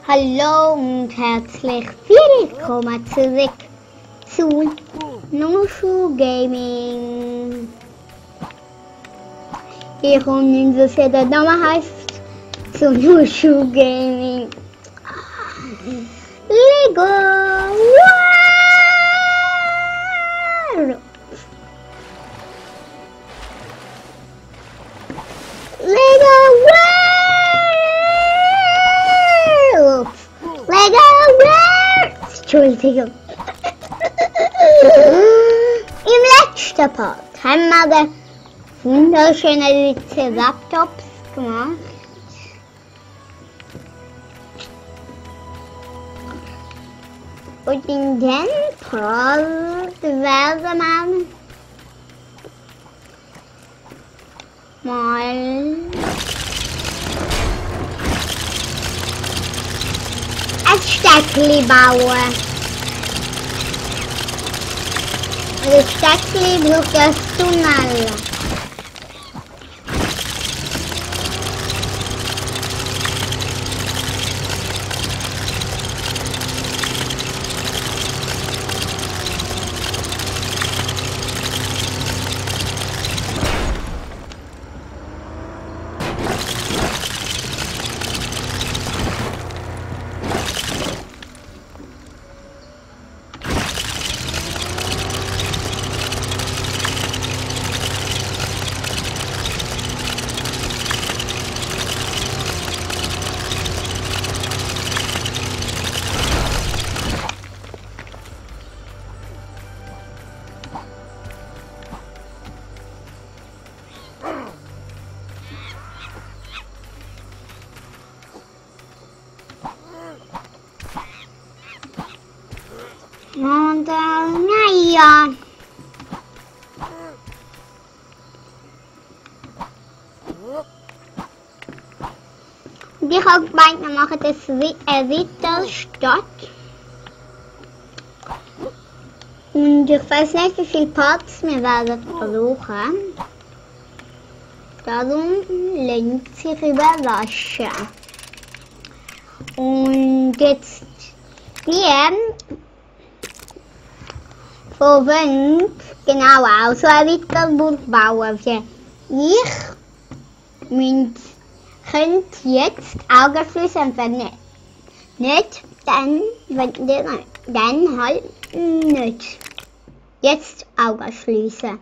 Hallo und herzlich willkommen zurück zu Nucho Gaming. Hier kommt unser der Name heißt zu Nucho Gaming. Lego World! Lego World! Lego World! Entschuldigung. Im letzten Part haben wir den wunderschönen Laptops gemacht. Und in dem Part werden wir mal ein Städtli bauen. Das Städtli braucht ein Tunnel. Und naja. Und ich habe gemeint, wir machen das Ritterstadt. Und ich weiß nicht, wie viele Parts wir werden brauchen. Darum lässt sich überraschen. Und jetzt von Wand genau auch so eine Ritterburg bauen. Ich könnt jetzt Augen schließen und wenn nicht, dann halt nicht. Jetzt Augen schließen.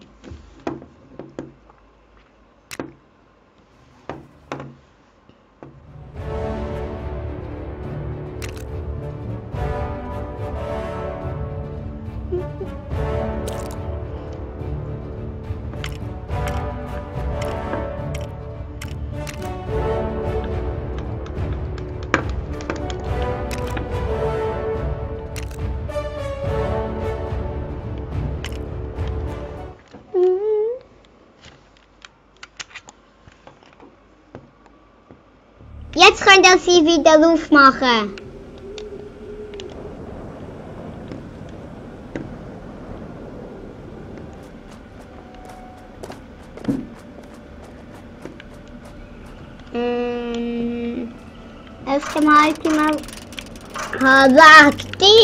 Jetzt könnt ihr sie wieder aufmachen. Erstmal mal Charakterwechsel.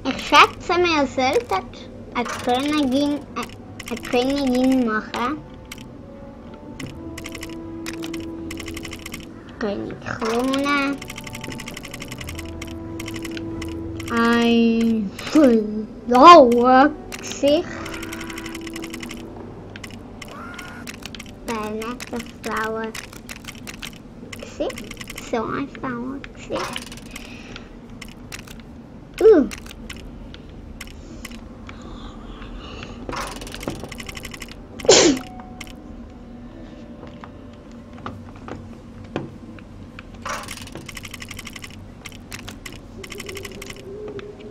Ich schätze, wir sollten eine Königin machen. Krone. Ein Flower-Gesicht. Nicht das Flower-Gesicht. So ein Flower-Gesicht.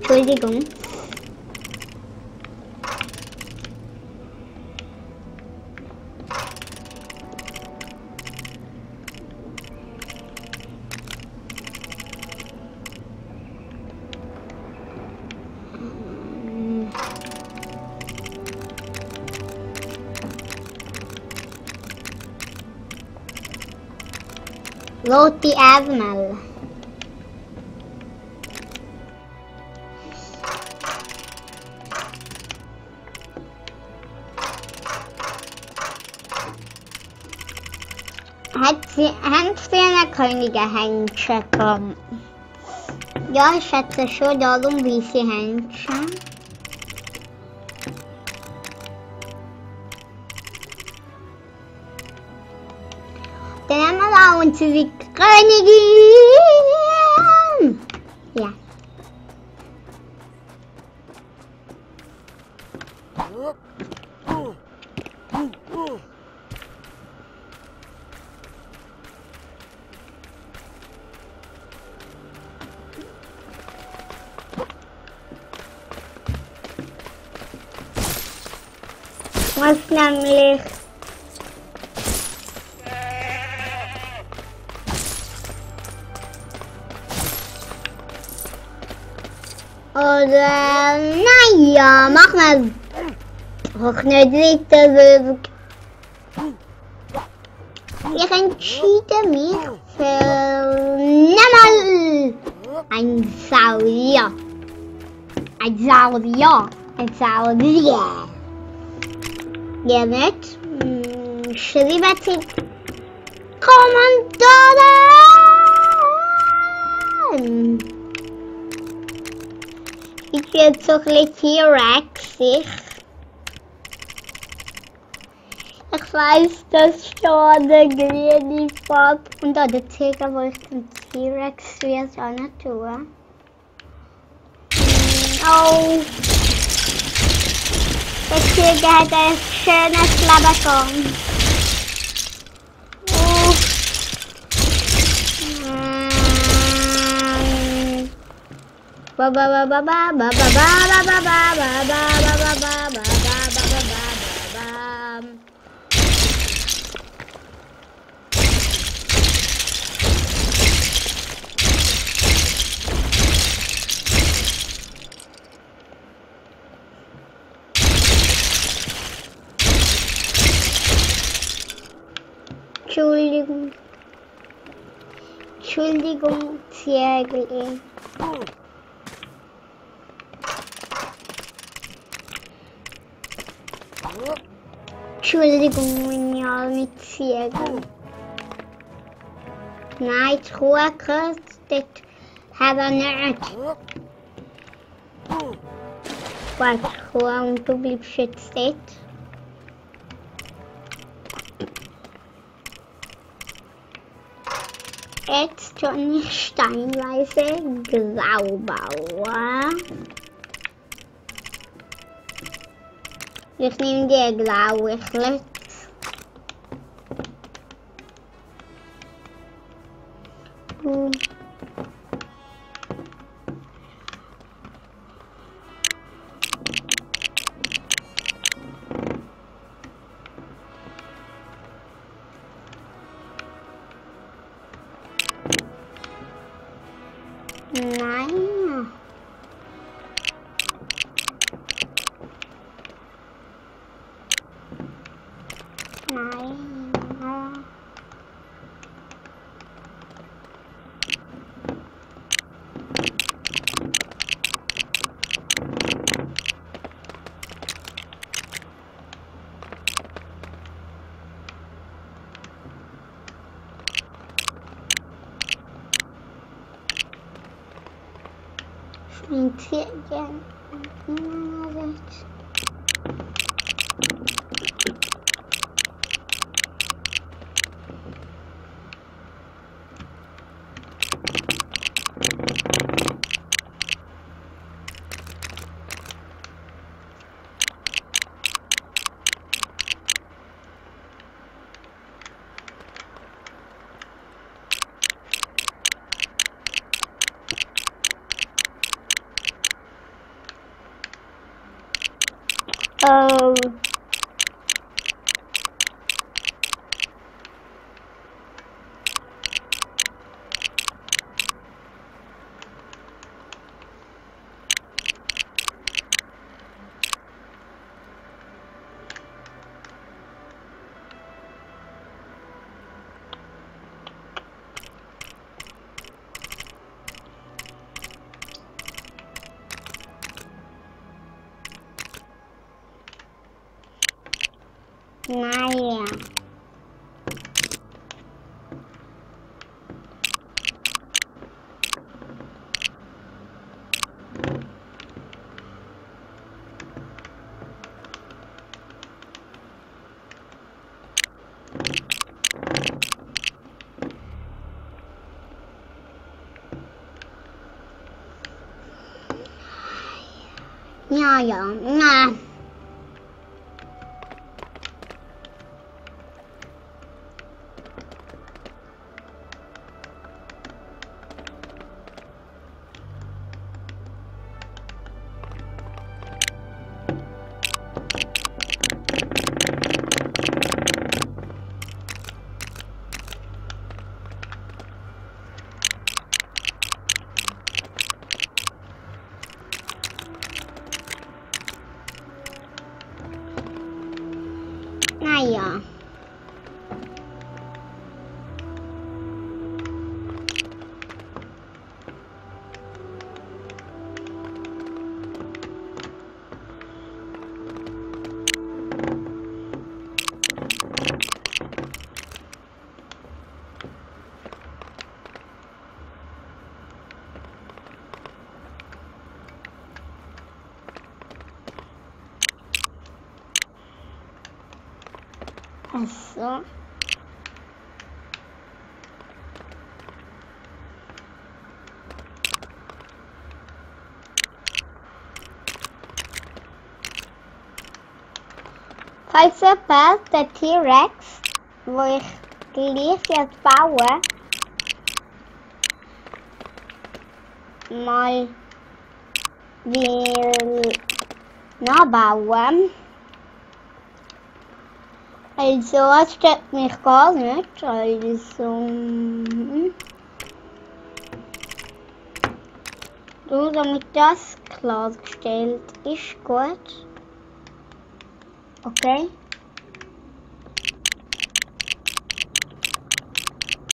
Entschuldigung. Rote Ärmel. Haben Sie eine Königehändchen bekommen? Ja, ich schätze schon darum, wie sie Händchen. Dann haben wir da unsere Königin. Ja. Was nämlich oder naja, mach mal auch nicht weiter. Ich entschiede mich für nochmal ein Saurier. Ein Saurier. Ein Saurier. Ja, nicht? Schreiben Sie Kommentare! Ich bin jetzt so ein bisschen T-Rexig. Ich weiß, dass schon eine grüne Farbe und an der Tiger, wo ich den T-Rex wird, auch nicht tun. Oh! Der Tiger hat ein schönes Leben gehabt. Entschuldigung. Entschuldigung, Ziegel. Entschuldigung, meine arme Ziegel. Nein, die Kuchen, das haben wir nicht. Warte, Kuh, und du bleibst jetzt dort. Jetzt schon ich steinweise grau bauen. Ich nehme die grau, ich löse. Nein. Nein. Ein Tierchen. Naja. Ja. Na. Naja. Also. Falls jemand den T-Rex, wo ich gleich jetzt baue, mal will nachbauen. Also, es stört mich gar nicht. Also, nur damit das klargestellt ist, gut. Okay.